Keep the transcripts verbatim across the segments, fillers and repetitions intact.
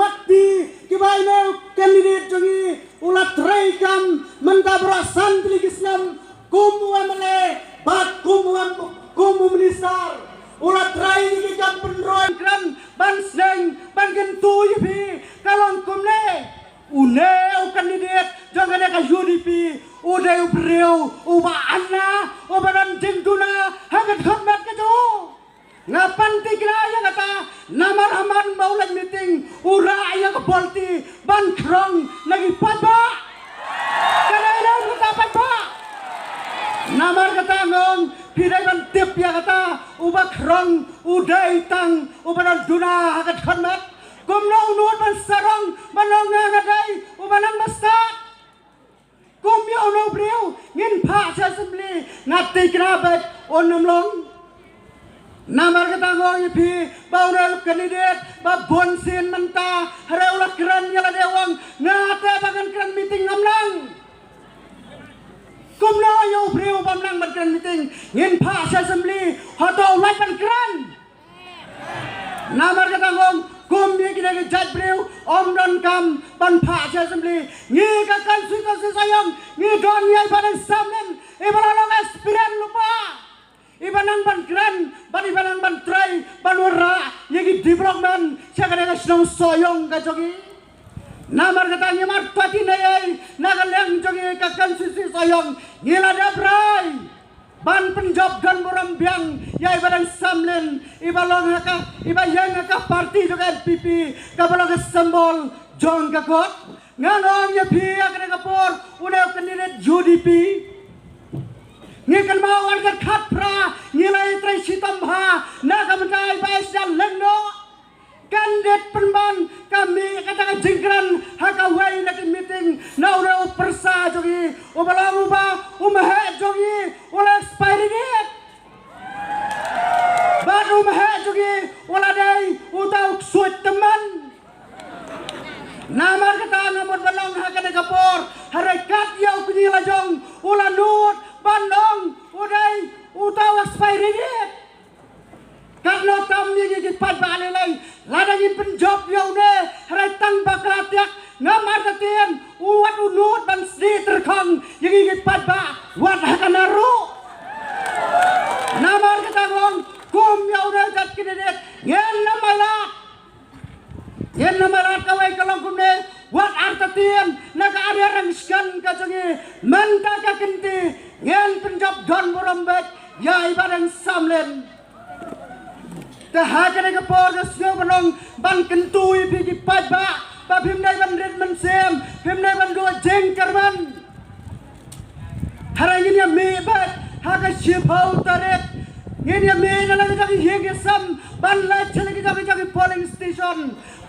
Parti kiba ine u candidate jong ngi u la trei kam mynta baroh san tylli ki snem kum u M L A bad kum u M-, kum u minister. U la trei ïa ki kam pynroi kren ban sneng ban kyntu ïa phi ka long kumne. Une u candidate jong kane ka U D P u dei u briew uba anna uba don jingduna ha ka khmat ka jong u. Nga pan thikna ïa kata namar ha man ba u leit meeting u rah ïa ka polti ban khrong na ki paidbah. Ka dei dei kata paidbah. Namar kata nga ong phi dei ban tip ïa kata uba khrong u dei tang uba don duna ha ka khmat. Kumno u nud ban sarong ban ong nga nga dei uba nang ba stad. Kum ïa uno u briew ngin phah sha assembly nga thikna bad un ym long. Namar kata nga ong ïa phi ba uno u candidate ba bun sien mynta hare u la kren ïa lade u ong nga te ba ngan kren meeting ngam nang. Kumno ïa u briew bym nang ban kren meeting ngin phah sha assembly hato u lait ban kren. Namar kata nga ong kum ïa kine ki jait briew ym don kam ban phah sha assembly. Ngi ka constituency Sohiong ngi don ïa i Bah Deng Samlin iba la long experience lypa iba nang ban kren bad iba nang ban trei ban wanrah ïa ki development sha kane ka shnong Sohiong ka jong ngi. Namar kata ngi mar twati na ei na ka liang jong ngi ka constituency Sohiong ngi la dep rai ban pynjop don burom biang ïa i Bah Deng Samlin iba long ha ka iba ïeng ha ka parti jong ka N P P kaba long ka symbol jong ka kot. Nga ong ïa phi ha kane ka por une u candidate U D P ngi kynmaw ar hajar khatphra ngi la ïatrei shitom bha na ka bynta i Bah H. Jan Lyngdoh. Kan dei pynban ka mih kata ka jingkren ha kawei na ki meeting na une u pyrsa jong ngi uba long uba u meheh jong ngi u la expiry date. Bad u meheh jong ngi u la dei uta u ksuid tymmen. Namar kata nga mut ban ong ha kane ka por hare kat ïa u kñi la jong u la nud ban ong u dei uta u expiry date. Katno tam ïa ngi ki paidbah lei lei lada ngin pynjop ïa une hynrei tang bakla tiak ngam artatien u wat u nud ban snieh tyrkhong ïa ngi ki paidbah wat ha kane ruh. Namar kata nga ong kum ïa une jait candidate ngin ym ailad. Ngin ym ailad kawei ka long kumne wat artatien na ka ar ïa rang skan ka jong ngi mynta ka kynti ngin pynjop don burom bad ïa i Bah Deng Samlin. Te ha kane ka por nga sngew ban ong ban kyntu ïa phi ki paidbah ba phim dei ban rit mynsiem phim dei ban duh jingkyrmen. Hynrei ngin ïa mih bad ha ka shiphew tarik ngin ïa mih na la ka jong ki ïing ki sem ban leit sha la ka jong ki jong ki polling station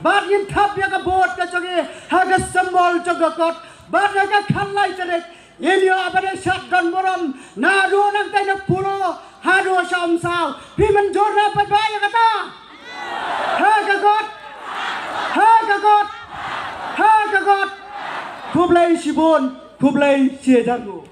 bad ngin thap ïa ka vote ka jong ngi ha ka symbol jong ka kot bad ha ka khatlai tarik ngin ïoh ban ïa shad don burom naduh nangtai na Polo haduh sha Umsaw. Phi mynjur na paidbah ïa kata? Ha ka kot, ha ka kot, ha ka kot. Khublei shibun, khublei shihajar nguh.